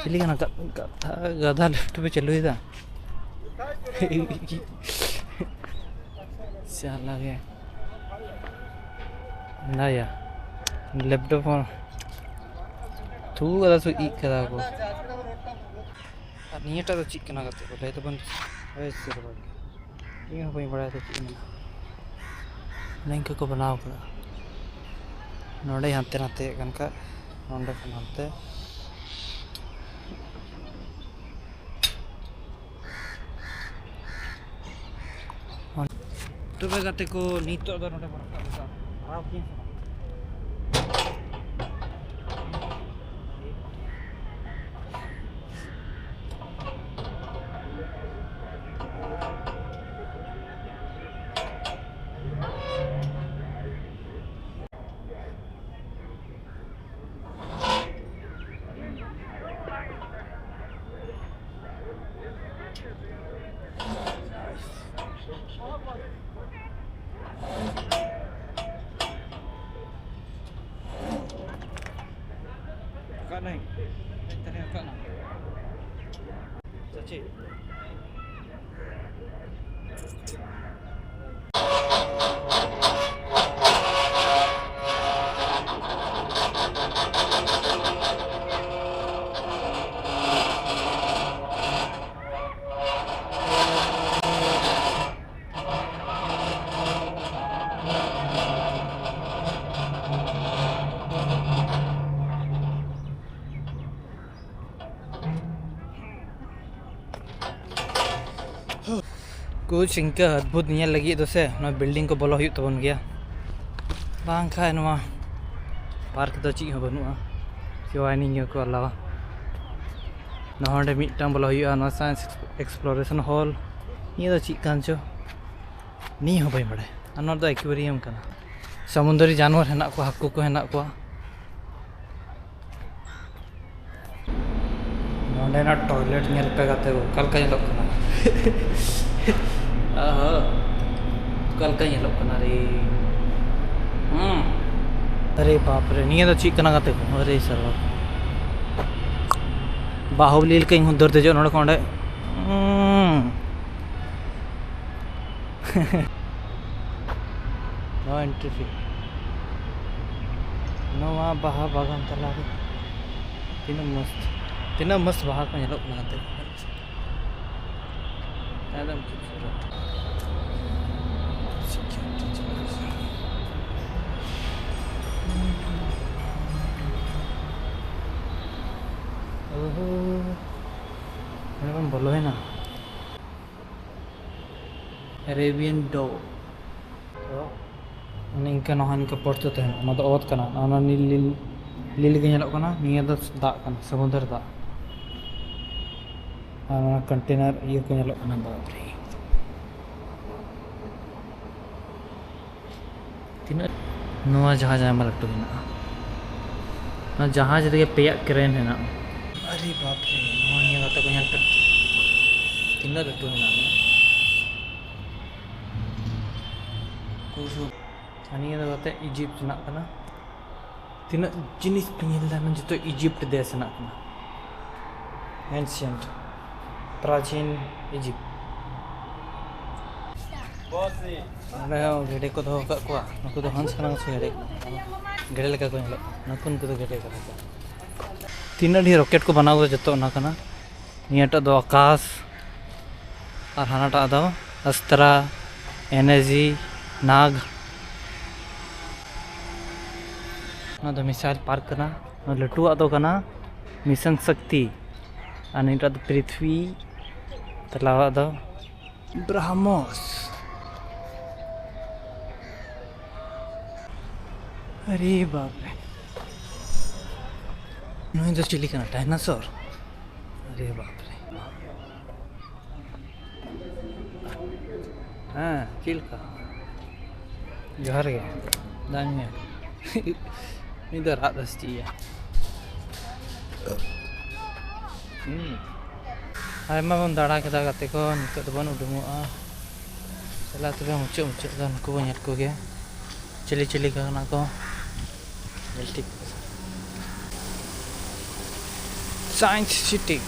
ᱪᱤᱞᱤ ᱠᱟᱱᱟ? ᱠᱟ-, ᱠᱟᱛᱷᱟ ᱜᱟᱫᱟ ᱞᱮᱯᱴᱚᱯ ᱮ ᱪᱟᱹᱞᱩᱭᱮᱫᱟ᱾ ᱥᱟᱞᱟ ᱜᱮ᱾ ᱱᱟᱭᱟ᱾ ᱞᱮᱯᱴᱚᱯ ᱦᱚᱸ ᱛᱷᱩ ᱠᱟᱫᱟ ᱥᱮ ᱤᱡ ᱠᱟᱫᱟ ᱠᱚ᱾ ᱟᱨ ᱱᱤᱭᱟᱹᱴᱟᱜ ᱫᱚ ᱪᱮᱫ ᱠᱟᱱᱟ ᱜᱟᱛᱮ ᱠᱚ? ᱞᱟᱹᱭ ᱛᱟᱵᱚᱱ᱾ ᱦᱳᱭ, ᱥᱮ ᱵᱟᱝ? ᱤᱧ ᱦᱚᱸ ᱵᱟᱹᱧ ᱵᱟᱲᱟᱭᱟ ᱛᱚ ᱪᱮᱫ ᱢᱮᱱᱟᱜᱼᱟ᱾ ᱱᱤᱝᱠᱟᱹ ᱠᱚ ᱵᱮᱱᱟᱣ ᱠᱟᱫᱟ᱾ ᱱᱚᱰᱮ ᱦᱟᱱᱛᱮ ᱱᱟᱛᱮ ᱠᱟᱱ ᱠᱷᱟᱡ, ᱱᱚᱰᱮ ᱠᱷᱚᱱ ᱦᱟᱱᱛᱮ᱾ ᱛᱚᱵᱮ ᱜᱟᱛᱮ ᱠᱚ, ᱱᱤᱛᱚᱜ ᱫᱚ ᱱᱚᱰᱮ ᱵᱚᱱ ᱨᱟᱠᱟᱵ ᱮᱫᱟ᱾ ᱦᱟᱨᱟᱣ ᱠᱤᱱ ᱥᱮ ᱵᱟᱝ? ᱚᱠᱟ ᱱᱟᱹᱧ? ᱦᱮᱡ ᱛᱟᱞᱮ ᱚᱠᱟ ᱱᱟ? ᱪᱟᱪᱤ᱾ ᱠᱩᱪ ᱤᱱᱠᱟᱹ ᱚᱫᱵᱷᱩᱛ ᱧᱮᱞ ᱞᱟᱹᱜᱤᱫ ᱫᱚ ᱥᱮ ᱱᱚᱣᱟ ᱵᱤᱞᱰᱤᱝ ᱠᱚ ᱵᱚᱞᱚ ᱦᱩᱭᱩᱜ ᱛᱟᱵᱚᱱ ᱜᱮᱭᱟ, ᱵᱟᱝᱠᱷᱟᱱ ᱱᱚᱣᱟ ᱯᱟᱨᱠ ᱫᱚ ᱪᱮᱫ ᱦᱚᱸ ᱵᱟᱹᱱᱩᱜᱼᱟ᱾ ᱥᱤᱣᱟᱭ ᱱᱤᱭᱟᱹ ᱠᱚ ᱟᱞᱟᱣᱟ᱾ ᱱᱚᱰᱮ ᱢᱤᱫᱴᱟᱝ ᱵᱚᱞᱚ ᱦᱩᱭᱩᱜᱼᱟ, ᱱᱚᱣᱟ ᱥᱟᱭᱮᱱᱥ ᱮᱠᱥᱯᱞᱳᱨᱮᱥᱚᱱ ᱦᱚᱞ᱾ ᱱᱤᱭᱟᱹ ᱫᱚ ᱪᱮᱫ ᱠᱟᱱ ᱪᱚ, ᱱᱤᱭᱟᱹ ᱦᱚᱸ ᱵᱟᱹᱧ ᱵᱟᱲᱟᱭᱟ᱾ ᱟᱨ ᱱᱚᱣᱟ ᱫᱚ ᱮᱠᱣᱮᱨᱤᱭᱟᱢ ᱠᱟᱱᱟ᱾ ᱥᱟᱢᱩᱱᱫᱟᱨᱤ ᱡᱟᱱᱣᱟᱨ ᱦᱮᱱᱟᱜ ᱠᱚᱣᱟ, ᱦᱟᱹᱠᱩ ᱠᱚ ᱦᱮᱱᱟᱜ ᱠᱚᱣᱟ᱾ ᱱᱚᱸᱰᱮᱱᱟᱜ ᱴᱚᱭᱞᱮᱴ ᱧᱮᱞ ᱯᱮ ᱜᱟᱛᱮ ᱠᱚ, ᱚᱠᱟ ᱞᱮᱠᱟ ᱧᱮᱞᱚᱜ ᱠᱟᱱᱟ? ᱚᱦᱚ, ᱚᱠᱟ ᱞᱮᱠᱟ ᱧᱮᱞᱚᱜ ᱠᱟᱱᱟ ᱨᱮ? ᱦᱩᱸ᱾ ᱟᱨᱮ ᱵᱟᱯ ᱨᱮ, ᱱᱤᱭᱟᱹ ᱫᱚ ᱪᱮᱫ ᱠᱟᱱᱟ ᱜᱟᱛᱮ ᱠᱚ? ᱟᱨᱮ ᱥᱟᱨᱣᱟ᱾ ᱵᱟᱦᱩᱵᱟᱞᱤ ᱞᱮᱠᱟᱧ ᱦᱩᱫᱟᱹᱨ ᱫᱮᱡᱚᱜ ᱱᱚᱰᱮ ᱠᱷᱚᱱ ᱚᱸᱰᱮ᱾ ᱦᱩᱸ᱾ No entry fee. ᱱᱚᱣᱟ ᱵᱟᱦᱟ ᱵᱟᱜᱟᱱ ᱛᱟᱞᱟᱨᱮ ᱛᱤᱱᱟᱹᱜ ᱢᱚᱥᱛ, ᱛᱤᱱᱟᱹᱜ ᱢᱚᱥᱛ ᱵᱟᱦᱟ ᱠᱚ ᱧᱮᱞᱚᱜ ᱠᱟᱱᱟ ᱜᱟᱛᱮ᱾ ᱮᱠᱫᱚᱢ ᱠᱷᱩᱵᱥᱩᱨᱚᱛ᱾ ᱚᱦᱚ, ᱱᱚᱰᱮ ᱵᱚᱱ ᱵᱚᱞᱚᱭᱮᱱᱟ᱾ Arabian dove. ᱛᱚ, ᱱᱤᱝᱠᱟᱹ ᱱᱚᱣᱟ ᱱᱤᱝᱠᱟᱹ ᱯᱚᱨᱪᱟ ᱛᱟᱦᱮᱱᱟ, ᱚᱱᱟ ᱫᱚ ᱚᱛ ᱠᱟᱱᱟ, ᱚᱱᱟ ᱱᱤᱞ ᱞᱤᱞ, ᱞᱤᱞ ᱜᱮ ᱧᱮᱞᱚᱜ ᱠᱟᱱᱟ, ᱱᱤᱭᱟᱹ ᱫᱚ ᱫᱟᱜ ᱠᱟᱱᱟ, ᱥᱚᱢᱩᱫᱨᱚ ᱫᱟᱜ᱾ ᱟᱨ ᱚᱱᱟ ᱠᱚᱱᱴᱮᱱᱟᱨ ᱤᱭᱟᱹ ᱠᱚ ᱧᱮᱞᱚᱜ ᱠᱟᱱᱟ, ᱵᱟᱯ ᱨᱮ᱾ ᱛᱤᱱᱟᱹᱜ ᱱᱚᱣᱟ ᱡᱟᱦᱟᱡᱽ ᱟᱭᱢᱟ ᱞᱟᱹᱴᱩ ᱢᱮᱱᱟᱜᱼᱟ᱾ ᱱᱚᱣᱟ ᱡᱟᱦᱟᱡᱽ ᱨᱮᱜᱮ ᱯᱮᱭᱟ ᱠᱨᱮᱱ ᱦᱮᱱᱟᱜᱼᱟ᱾ ᱟᱨᱮ ᱵᱟᱯ ᱨᱮ, ᱱᱚᱣᱟ ᱧᱮᱞ ᱠᱟᱛᱮ ᱠᱚ ᱧᱮᱞ ᱯᱮ, ᱛᱤᱱᱟᱹᱜ ᱞᱟᱹᱴᱩ ᱢᱮᱱᱟᱜᱼᱟ᱾ ᱠᱩᱥᱩ᱾ ᱟᱨ ᱱᱤᱭᱟᱹ ᱫᱚ ᱠᱟᱛᱮ ᱤᱡᱤᱯᱴ ᱨᱮᱱᱟᱜ ᱠᱟᱱᱟ᱾ ᱛᱤᱱᱟᱹᱜ ᱡᱤᱱᱤᱥ ᱯᱮ ᱧᱮᱞ ᱮᱫᱟ, ᱱᱚᱣᱟ ᱡᱚᱛᱚ ᱤᱡᱤᱯᱴ ᱫᱮᱥ ᱨᱮᱱᱟᱜ ᱠᱟᱱᱟ᱾ Ancient Egypt. ᱱᱚᱰᱮ ᱦᱚᱸ ᱜᱮᱰᱮ ᱠᱚ ᱫᱚᱦᱚ ᱟᱠᱟᱫ ᱠᱚᱣᱟ᱾ ᱱᱩᱠᱩ ᱫᱚ ᱦᱟᱸᱥ ᱠᱟᱱᱟ ᱠᱚ ᱥᱮ ᱜᱮᱰᱮ? ᱜᱮᱰᱮ ᱞᱮᱠᱟ ᱠᱚ ᱧᱮᱞᱚᱜ ᱠᱟᱱᱟ᱾ ᱱᱩᱠᱩ, ᱱᱩᱠᱩ ᱫᱚ ᱜᱮᱰᱮ ᱠᱟᱱᱟ ᱠᱚ᱾ ᱛᱤᱱᱟᱹᱜ ᱰᱷᱮᱨ ᱨᱚᱠᱮᱴ ᱠᱚ ᱵᱮᱱᱟᱣ ᱠᱟᱫᱟ, ᱡᱚᱛᱚ ᱚᱱᱟ ᱠᱟᱱᱟ᱾ ᱱᱤᱭᱟᱹᱴᱟᱜ ᱫᱚ ᱟᱠᱟᱥ, ᱟᱨ ᱦᱟᱱᱟᱴᱟᱜ ᱫᱚ ᱚᱥᱛᱨᱟ, ᱮᱱᱮᱡᱤ, ᱱᱟᱜᱽ᱾ ᱱᱚᱣᱟ ᱫᱚ ᱢᱤᱥᱟᱭᱤᱞ ᱯᱟᱨᱠ ᱠᱟᱱᱟ᱾ ᱱᱚᱣᱟ ᱞᱟᱹᱴᱩᱣᱟᱜ ᱫᱚ ᱠᱟᱱᱟ ᱢᱤᱥᱚᱱ ᱥᱚᱠᱛᱤ, ᱟᱨ ᱱᱤᱭᱟᱹᱴᱟᱜ ᱫᱚ ᱯᱨᱤᱛᱷᱵᱤ, ᱛᱟᱞᱟᱣᱟᱜ ᱫᱚ ᱵᱨᱟᱦᱢᱚᱥ᱾ ᱟᱨᱮ ᱵᱟᱯ ᱨᱮ, ᱱᱩᱭ ᱫᱚ ᱪᱤᱞᱤ ᱠᱟᱱᱟ? ᱰᱟᱭᱱᱟᱥᱚᱨ? ᱟᱨᱮ ᱵᱟᱯ ᱨᱮ᱾ ᱦᱮᱸ, ᱪᱮᱫ ᱞᱮᱠᱟ? ᱡᱚᱦᱟᱨ ᱜᱮ᱾ ᱫᱟᱹᱧ ᱢᱮ᱾ ᱩᱱᱤ ᱫᱚ ᱨᱟᱜ ᱫᱟᱭ ᱥᱮ ᱪᱮᱫ ᱭᱟ? ᱦᱩᱸ᱾ ᱟᱭᱢᱟ ᱵᱚᱱ ᱫᱟᱬᱟ ᱠᱮᱫᱟ ᱜᱟᱛᱮ ᱠᱚ, ᱱᱤᱛᱚᱜ ᱫᱚᱵᱚᱱ ᱩᱰᱩᱝᱚᱜᱼᱟ᱾ ᱪᱟᱞᱟᱜ ᱛᱚᱵᱮ ᱢᱩᱪᱟᱹᱫ ᱢᱩᱪᱟᱹᱫ ᱫᱚ ᱱᱩᱠᱩ ᱵᱚᱱ ᱧᱮᱞ ᱠᱚᱜᱮ, ᱪᱤᱞᱤ ᱪᱤᱞᱤ ᱠᱟᱱᱟ ᱠᱚ᱾ ᱧᱮᱞ ᱴᱷᱤᱠ᱾ Science city.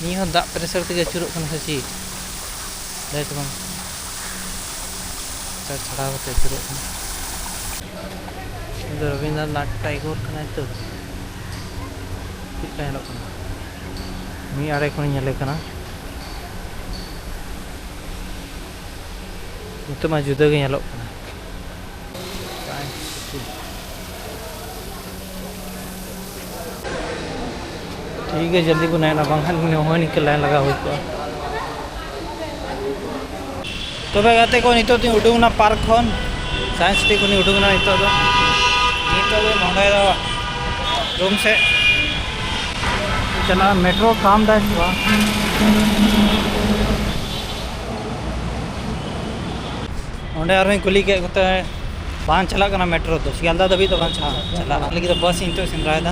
ᱱᱤᱭᱟᱹ ᱦᱚᱸ ᱫᱟᱜ ᱯᱨᱮᱥᱟᱨ ᱛᱮᱜᱮ ᱟᱹᱪᱩᱨᱚᱜ ᱠᱟᱱᱟ ᱥᱮ ᱪᱮᱫ? ᱞᱟᱹᱭ ᱛᱟᱵᱚᱱ᱾ ᱯᱨᱮᱥᱟᱨ ᱪᱷᱟᱲᱟᱣ ᱠᱟᱛᱮ ᱟᱹᱪᱩᱨᱚᱜ ᱠᱟᱱᱟ᱾ ᱤᱧ ᱫᱚ ᱨᱚᱵᱤᱱᱫᱨᱚᱱᱟᱛᱷ ᱴᱟᱭᱜᱳᱨ ᱠᱟᱱᱟᱭ ᱛᱚ᱾ ᱪᱮᱫ ᱞᱮᱠᱟ ᱧᱮᱞᱚᱜ ᱠᱟᱱᱟ? ᱢᱤᱫ ᱟᱲᱮ ᱠᱷᱚᱱᱤᱧ ᱧᱮᱞᱮ ᱠᱟᱱᱟ᱾ ᱱᱤᱛᱚᱜ ᱢᱟ ᱡᱩᱫᱟᱹ ᱜᱮ ᱧᱮᱞᱚᱜ ᱠᱟᱱᱟ᱾ ᱴᱷᱤᱠ ᱜᱮᱭᱟ, ᱡᱚᱞᱫᱤ ᱵᱚᱱ ᱦᱮᱡ ᱮᱱᱟ, ᱵᱟᱝᱠᱷᱟᱱ ᱱᱚᱜᱼᱚᱭ ᱱᱤᱝᱠᱟᱹ ᱞᱟᱭᱤᱱ ᱞᱟᱜᱟᱣ ᱦᱩᱭ ᱠᱚᱜᱼᱟ᱾ ᱛᱚᱵᱮ ᱜᱟᱛᱮ ᱠᱚ, ᱱᱤᱛᱚᱜ ᱫᱚᱧ ᱩᱰᱩᱠ ᱮᱱᱟ ᱯᱟᱨᱠ ᱠᱷᱚᱱ, ᱥᱟᱭᱮᱱᱥ ᱥᱤᱴᱤ ᱠᱷᱚᱱᱤᱧ ᱩᱰᱩᱠ ᱮᱱᱟ ᱱᱤᱛᱚᱜ ᱫᱚ᱾ ᱱᱤᱛᱚᱜ ᱫᱚ ᱱᱚᱸᱰᱮ ᱫᱚ ᱨᱩᱢ ᱥᱮᱫ ᱪᱟᱞᱟᱜᱼᱟ᱾ ᱢᱮᱴᱨᱳ ᱠᱟᱢ ᱫᱟᱭ ᱥᱮ ᱵᱟᱝ? ᱚᱸᱰᱮ ᱟᱨᱦᱚᱸᱧ ᱠᱩᱞᱤ ᱠᱮᱫ ᱠᱚᱛᱮ, ᱵᱟᱝ ᱪᱟᱞᱟᱜ ᱠᱟᱱᱟ ᱢᱮᱴᱨᱳ ᱫᱚ, ᱥᱤᱭᱟᱞᱫᱟ ᱫᱷᱟᱹᱵᱤᱡ ᱫᱚ ᱵᱟᱝ ᱪᱟᱞᱟᱜᱼᱟ᱾ ᱪᱟᱞᱟᱜ ᱞᱟᱹᱜᱤᱫ ᱫᱚ ᱵᱟᱥ ᱤᱧ ᱱᱤᱛᱚᱜ ᱥᱮᱸᱫᱽᱨᱟᱭᱮᱫᱟ᱾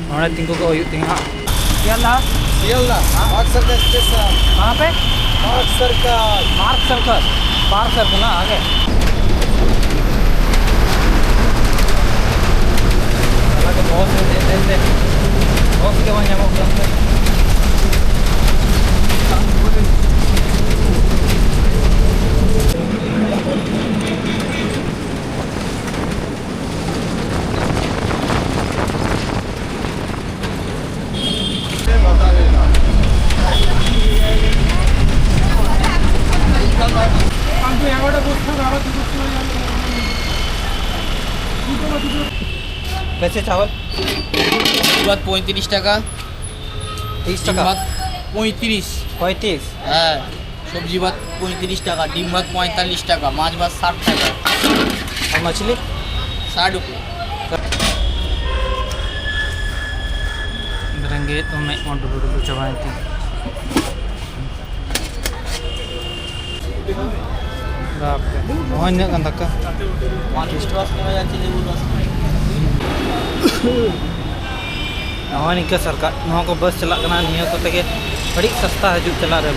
ᱱᱚᱰᱮ ᱛᱤᱸᱜᱩ ᱠᱚᱜ ᱦᱩᱭᱩᱜ ᱛᱤᱧᱟᱹ ᱦᱟᱸᱜ᱾ Sealdah? Sealdah, mark circus station. ᱠᱟᱦᱟᱸ ᱯᱮ? Mark circus. Mark circus, mark circus ᱱᱟ ᱟᱜᱮ᱾ ᱟᱞᱟᱜ ᱵᱚᱥ ᱨᱮ ᱫᱮᱡ ᱫᱮᱡ ᱛᱮ ᱵᱚᱥ ᱜᱮ ᱵᱟᱝ ᱧᱟᱢᱚᱜ ᱠᱟᱱ ᱛᱮ᱾ कैसे चावल? পঁয়ত্রিশ টাকা। তিরিশ টাকা। ডিম ভাত। পঁয়ত্রিশ। পঁয়ত্রিশ? হ্যাঁ, সবজি ভাত পঁয়ত্রিশ টাকা, ডিম ভাত পঁয়তাল্লিশ টাকা, মাছ ভাত ষাট টাকা। আর মাছলি? ষাট রুপি। ᱨᱮᱸᱜᱮᱡ ᱫᱚ ᱢᱮᱫ ᱠᱚ ᱰᱩᱞᱩ ᱰᱩᱞᱩ ᱪᱟᱵᱟᱭᱮᱱ ᱛᱤᱧᱟ᱾ ᱵᱟᱯᱨᱮ, ᱱᱚᱜᱼᱚᱭ ᱱᱤᱱᱟᱹᱜ ᱜᱟᱱ ᱫᱟᱠᱟ᱾ ᱱᱚᱜᱼᱚᱭ ᱱᱤᱝᱠᱟᱹ ᱥᱚᱨᱠᱟᱨ, ᱱᱚᱣᱟ ᱠᱚ ᱵᱟᱥ ᱪᱟᱞᱟᱜ ᱠᱟᱱᱟ, ᱱᱤᱭᱟᱹ ᱠᱚᱛᱮ ᱜᱮ ᱟᱹᱰᱤ ᱥᱟᱥᱛᱟ ᱦᱤᱡᱩᱜ ᱪᱟᱞᱟᱜ ᱨᱮ᱾